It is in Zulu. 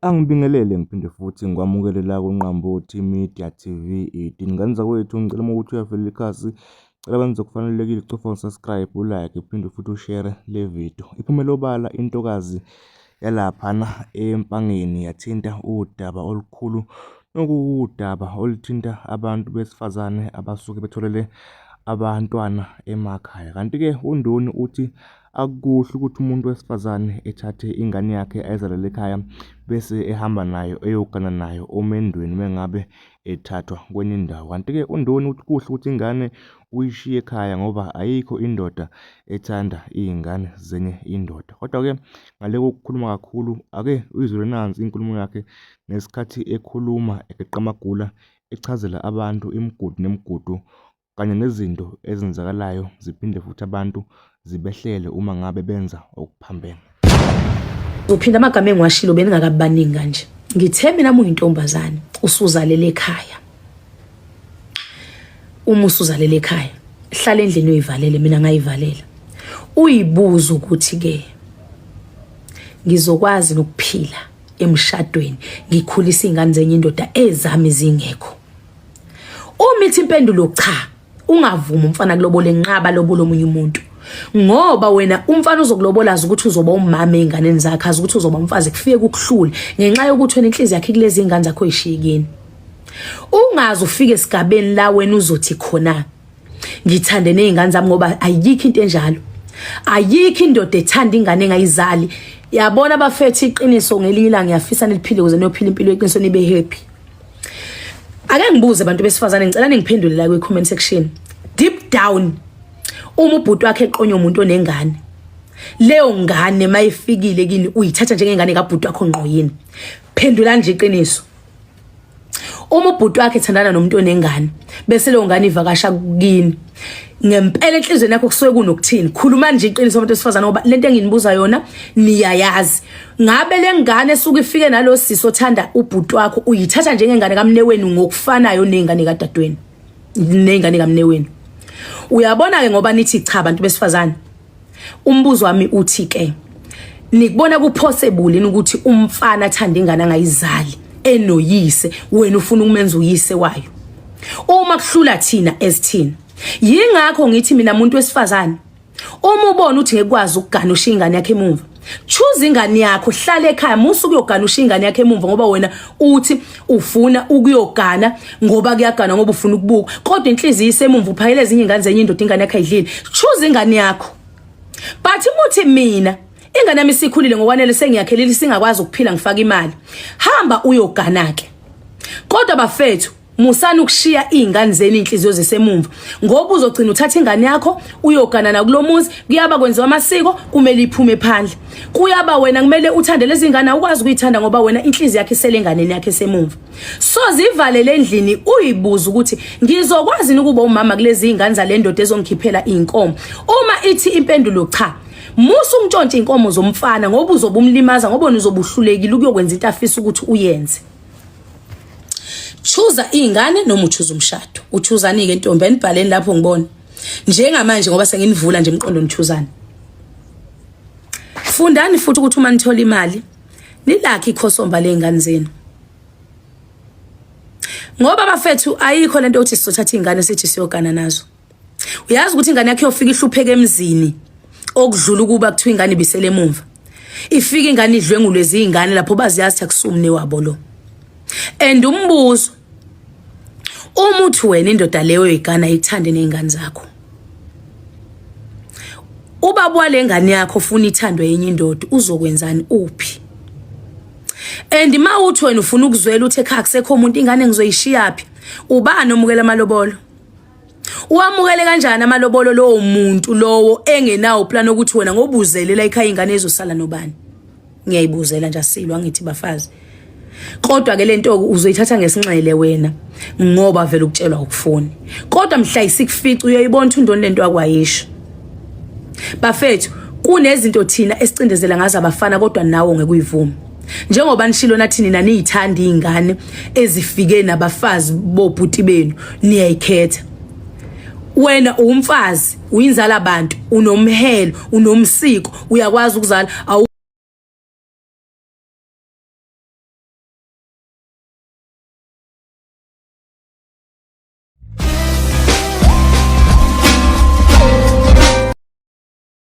Angibingelele ngiphinde futhi ngikwamukele la kuNqambothi Media TV 18. Ngane zakwethu ngicela uma ukuthi uyavelela ikhasi cela wenze okufanelekile ucofa u-subscribe ulike uphinde futhi ushare le video. Iphumele obala intokazi yalaphana eMpangeni yathinta udaba olukhulu nokuwudaba oluthinta abantu besifazane abasuke betholele abantwana emakhaya. Kanti-ke uNdoni uthi Akukuhle ukuthi umuntu wesifazane ethathe ingane yakhe ayizalele ekhaya bese ehamba nayo eyogana nayo omendweni mengabe ethathwa kwenye indawo. Kanti-ke uNdoni uthi kuhle ukuthi ingane uyishiye ekhaya ngoba ayikho indoda ethanda iy'ngane zenye indoda. Kodwa-ke ngale kokukhuluma kakhulu ake uyizwele nansi inkulumo yakhe ngesikhathi ekhuluma egeqa amagula echazela abantu imigudu nemigudu kanye nezinto ezenzakalayo ziphinde futhi abantu zibehlele uma ngabe benza okuphambene. Ngizophinda amagama engiwashilo beningakabi baningi kanje. Ngithe mina uma uyintombazane usuzalele ekhaya. Uma usuzalele ekhaya, hlala endlini uyivalele mina ngayivalela. Uyibuza ukuthi ke ngizokwazi nokuphila emshadweni ngikhulisa izingane zenye indoda ezami zingekho. Uma ithi impendulo cha, ungavumi umfana kulobola enqaba lobola omunye umuntu. Ngoba wena umfana uzokulobola azi ukuthi uzoba umama einganeni zakhe, azi ukuthi uzoba umfazi kufike kukuhlule ngenxa yokuthi wena inhliziyo yakhe kulezi ingane zakho oyishiye kini. Ungaze ufike esigabeni la wena uzothi khona ngithande nezingane zami ngoba ayikho into enjalo. Ayikho indoda ethanda ingane engayizali. Yabona bafethu iqiniso ngelinye ilanga ngiyafisa niliphile ukuze niyophila impilo yeqiniso nibe happy. Ake ngibuze abantu besifazane ngicela ningiphendule la kwi comment section. Deep down uma ubhuti wakhe eqonywa umuntu onengane leyo ngane mayifikile kini uyithatha njengengane kabhuti wakho ngqo yini? Phendula nje iqiniso. Uma ubhuti wakhe ethandana nomuntu onengane bese leyo ngane ivakasha kini ngempela enhlizweni yakho kusuke kunokuthini? Khuluma nje iqiniso abantu besifazane ngoba lento enginibuza yona niyayazi. Ngabe lengane esuke ifike nalo sisi othanda ubhuti wakho uyithatha njengengane kamnewenu ngokufanayo nengane kadadewenu nengane kamnewenu? Uyabona ke ngoba nithi cha bantu besifazane. Umbuzo wami uthi ke nikubona kupossible yini ukuthi umfana athande ingane angayizali enoyise wena ufuna ukumenza uyise wayo? Uma kuhlula thina esithina. Yingakho ngithi mina umuntu wesifazane uma ubona ukuthi ngekwazi ukugana ushiya ingane yakhe emuva, choose ingane yakho, hlala ekhaya, musa ukuyogana ushiya ingane yakhe emuva ngoba wena uthi ufuna ukuyogana ngoba kuyagana ngoba ufuna ukubuka, kodwa inhliziyo isemumva uphakele ezinye ingane zenye indoda ingane yakhe ayidlile. Choose ingane yakho. But muthi mina ingane yami isikhulile ngokwanele sengiyakhelile singakwazi ukuphila ngifaka imali, hamba uyogana ke. Kodwa bafethu musani ukushiya iy'ngane zenu iy'nhliziyo zisemumva ngoba uzogcina uthatha ingane yakho uyogana nakulo muzi kuyaba kwenziwa amasiko kumele iphume phandle kuyaba wena kumele uthande lezi ngane awukwazi ukuyithanda ngoba wena inhliziyo yakhe isele enganeni yakhe esemumva. So zivalele endlini uyibuza ukuthi ngizokwazi ukuba umama kulezi ingane zale ndoda ezongikhiphela inkomo. Uma ithi impendulo cha, musa ungitshontshe inkomo zomfana ngoba uzobe umlimaza ngoba uzobuhlulekile ukuyokwenza into afisa ukuthi uyenze. Chuza izingane noma uchuza umshado. Uchuzani ke ntombi enibhaleni lapho ngibona. Njengamanje ngoba senginivula nje emqondo nichuzani. Fundani futhi ukuthi uma nithola imali nilakhe ikhosomba lezingane zenu. Ngoba bafethu ayikho lento yokuthi sizothatha izingane sithi siyogana nazo. Uyazi ukuthi ingane yakhe yofika ihlupheke emzini okudlula ukuba kuthiwa ingane ibisele emumva. Ifika ingane idlwengulwe izingane lapho baziyazi ukuthi akusumne wabo lo. And umbuzo uma uthi wena indoda leyo igana ikuthande nezingane zakho. Ubaba walengane yakho ufuna ithandwe yenye indoda uzokwenzani uphi? And ma uthi wena ufuna ukuzwela uthi ekhaya kusekho umuntu ingane ngizoyishiyaphi? Ubani omukela amalobolo? Uwamukele kanjani amalobolo lowo muntu lowo engenawo plan ukuthi wena ngobuzelela ekhaya ingane ezosala nobani? Ngiyayibuzela nje asilwa ngithi bafazi. Kodwa ke lento uzoyithatha ngesinxele wena ngoba vele ukutshelwa ukufuni. Kodwa mhla isikufica uyoyibona ukuthi undoni lento akwayisho. Bafethu kunezinto thina esicindezela ngazo abafana kodwa nawo ngeke uyivume. Njengoba nishilo nathi nina niyithanda izingane ezifike nabafazi bobhuti benu niyayikhetha. Wena uwumfazi, uyinzala abantu, unomhelo, unomsiko, uyakwazi ukuzala. Awu